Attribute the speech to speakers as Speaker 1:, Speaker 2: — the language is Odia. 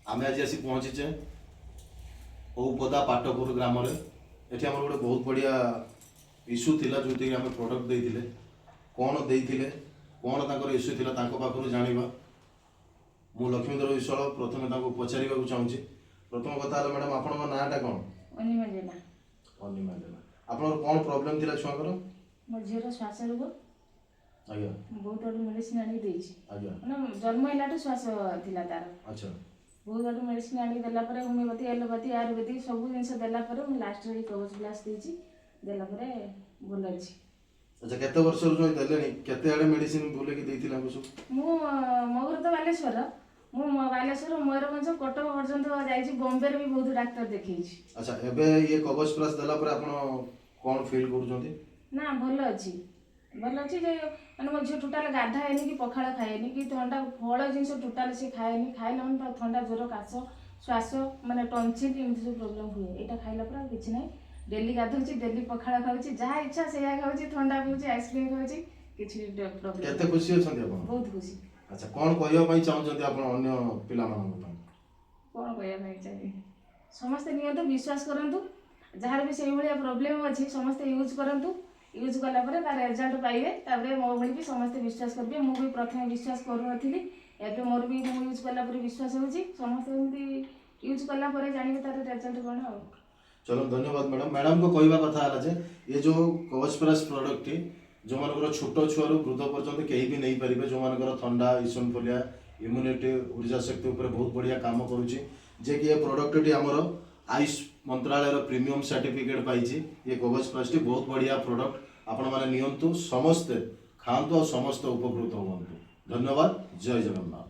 Speaker 1: ଆମେ ଆଜି ଆସି ପହଞ୍ଚିଛେ ଔପଦା ପାଟପୁର ଗ୍ରାମରେ। ଏଠି ଆମର ଗୋଟେ ବହୁତ ବଢ଼ିଆ ଇସ୍ୟୁ ଥିଲା, ଯେଉଁଥିରେ ଆମେ ପ୍ରଡ଼କ୍ଟ ଦେଇଥିଲେ। କ'ଣ ଦେଇଥିଲେ, କ'ଣ ତାଙ୍କର ଇସ୍ୟୁ ଥିଲା, ତାଙ୍କ ପାଖରୁ ଜାଣିବା। ମୁଁ ଲକ୍ଷ୍ମୀଧର ବିଶ୍ୱାଳ ପ୍ରଥମେ ତାଙ୍କୁ ପଚାରିବାକୁ ଚାହୁଁଛି। ପ୍ରଥମ କଥା ହେଲା, ମ୍ୟାଡ଼ାମ୍, ଆପଣଙ୍କ ନାଁଟା କ'ଣ?
Speaker 2: ଅନିମା ଜେନା।
Speaker 1: ଅନିମା ଜେନା। ଆପଣଙ୍କର କ'ଣ ପ୍ରୋବ୍ଲେମ୍ ଥିଲା ଛୁଆଙ୍କର?
Speaker 2: ମୋ ଝିଅର ଶ୍ୱାସ ରୋଗ। ମୁଁ ବହୁତ ଆଡ଼ୁ ମେଡ଼ିସିନ ଆଣିକି ଦେଇଛି। ମାନେ ଜନ୍ମ ହେଲାଠୁ ଶ୍ୱାସ ଥିଲା ତାର। ବହୁତ ଆଡ଼ୁ ମେଡ଼ିସିନ ଆଣିକି ଦେଲା ପରେ, ହୋମିଓପାଥି, ଏଲୋପାଥି, ଆୟୁର୍ବେଦିକ ସବୁ ଜିନିଷ ଦେଲା ପରେ ମୁଁ ଲାଷ୍ଟରେ ଏଇ କବଚ ପ୍ଲାସ୍ ଦେଇଛି। ଦେଲା ପରେ ଭଲ ଅଛି।
Speaker 1: ଆଚ୍ଛା, କେତେ ବର୍ଷରୁ ଯେଉଁ ଦେଲେଣି, କେତେ ଆଡ଼େ ମେଡ଼ିସିନ ବୁଲେଇକି ଦେଇଥିଲେ ଆଙ୍କୁ ସବୁ?
Speaker 2: ମୁଁ ମୋ ଘର ତ ବାଲେଶ୍ୱର। ମୁଁ ବାଲେଶ୍ୱର, ମୟୂରଭଞ୍ଜ, କଟକ ପର୍ଯ୍ୟନ୍ତ ଯାଇଛି। ବମ୍ବେରେ ବି ବହୁତ ଡାକ୍ତର ଦେଖେଇଛି।
Speaker 1: ଆଚ୍ଛା, ଏବେ ଇଏ କବଚ ପ୍ଲାସ୍ ଦେଲା ପରେ ଆପଣ କ'ଣ ଫିଲ୍ କରୁଛନ୍ତି?
Speaker 2: ନା, ଭଲ ଅଛି, ଭଲ ଅଛି ଯେ ମାନେ ମୋ ଝିଅ ଟୋଟାଲ ଗାଧାଏନି କି ପଖାଳ ଖାଏନି କି ଥଣ୍ଡା ଫଳ ଜିନିଷ ଟୋଟାଲ ସେ ଖାଏନି। ଖାଇଲା ମାନେ ତାର ଥଣ୍ଡା, ଜ୍ୱର, କାଶ, ଶ୍ୱାସ, ମାନେ ଟନସିଲ୍, ଏମିତି ସବୁ ପ୍ରୋବ୍ଲେମ୍ ହୁଏ। ଏଇଟା ଖାଇଲା ପରେ ଆଉ କିଛି ନାହିଁ। ଡେଲି ଗାଧଉଛି, ଡେଲି ପଖାଳ ଖାଉଛି, ଯାହା ଇଚ୍ଛା ସେଇଆ ଖାଉଛି, ଥଣ୍ଡା ପିଉଛି, ଆଇସ୍କ୍ରିମ୍ ଖାଉଛି, କିଛି ପ୍ରୋବ୍ଲେମ୍।
Speaker 1: କେତେ ଖୁସି ଅଛନ୍ତି ଆପଣ?
Speaker 2: ବହୁତ ଖୁସି।
Speaker 1: ଆଚ୍ଛା, କ'ଣ କହିବା ପାଇଁ ଚାହୁଁଛନ୍ତି ଆପଣ ଅନ୍ୟ ପିଲାମାନଙ୍କ ପାଇଁ?
Speaker 2: କ'ଣ କହିବା ପାଇଁ ଚାହିଁବି? ସମସ୍ତେ ନିଅନ୍ତୁ, ବିଶ୍ୱାସ କରନ୍ତୁ। ଯାହାର ବି ସେଇଭଳିଆ ପ୍ରୋବ୍ଲେମ୍ ଅଛି, ସମସ୍ତେ ୟୁଜ୍ କରନ୍ତୁ। ୟୁଜ୍ କଲା ପରେ ତାର ରେଜଲ୍ଟ ପାଇବେ। ତାପରେ ମୋ ଭଳି ବି ସମସ୍ତେ ବିଶ୍ୱାସ କରିବେ। ମୁଁ ବି ପ୍ରଥମେ ବିଶ୍ୱାସ କରୁନଥିଲି, ଏବେ ମୋର ବି ମୁଁ ୟୁଜ୍ କଲା ପରେ ବିଶ୍ୱାସ ହେଉଛି। ସମସ୍ତେ ଏମିତି ୟୁଜ୍ କଲା ପରେ ଜାଣିବେ ତାର ରେଜଲ୍ଟ କ'ଣ ଆଉ।
Speaker 1: ଚलो, ଧନ୍ୟବାଦ ମ୍ୟାଡ଼ାମ୍। ମ୍ୟାଡ଼ାମଙ୍କ କହିବା କଥା ହେଲା ଯେ ଏ ଯେଉଁ କବଚ ପ୍ଲାସ୍ ପ୍ରଡ଼କ୍ଟଟି ଯେଉଁମାନଙ୍କର ଛୋଟ ଛୁଆରୁ ବୃଦ୍ଧ ପର୍ଯ୍ୟନ୍ତ କେହି ବି ନେଇପାରିବେ, ଯେଉଁମାନଙ୍କର ଥଣ୍ଡା, ଇସନଫୁଲିଆ, ଇମ୍ୟୁନିଟି, ଉର୍ଜା ଶକ୍ତି ଉପରେ ବହୁତ ବଢ଼ିଆ କାମ କରୁଛି, ଯେ କି ଏ ପ୍ରଡ଼କ୍ଟଟି ଆମର ଆୟୁଷ ମନ୍ତ୍ରାଳୟର ପ୍ରିମିୟମ୍ ସାର୍ଟିଫିକେଟ୍ ପାଇଛି। ଏ କବଚ ପ୍ଲାସ୍ଟି ବହୁତ ବଢ଼ିଆ ପ୍ରଡ଼କ୍ଟ। ଆପଣମାନେ ନିଅନ୍ତୁ, ସମସ୍ତେ ଖାଆନ୍ତୁ ଆଉ ସମସ୍ତେ ଉପକୃତ ହୁଅନ୍ତୁ। ଧନ୍ୟବାଦ, ଜୟ ଜଗନ୍ନାଥ।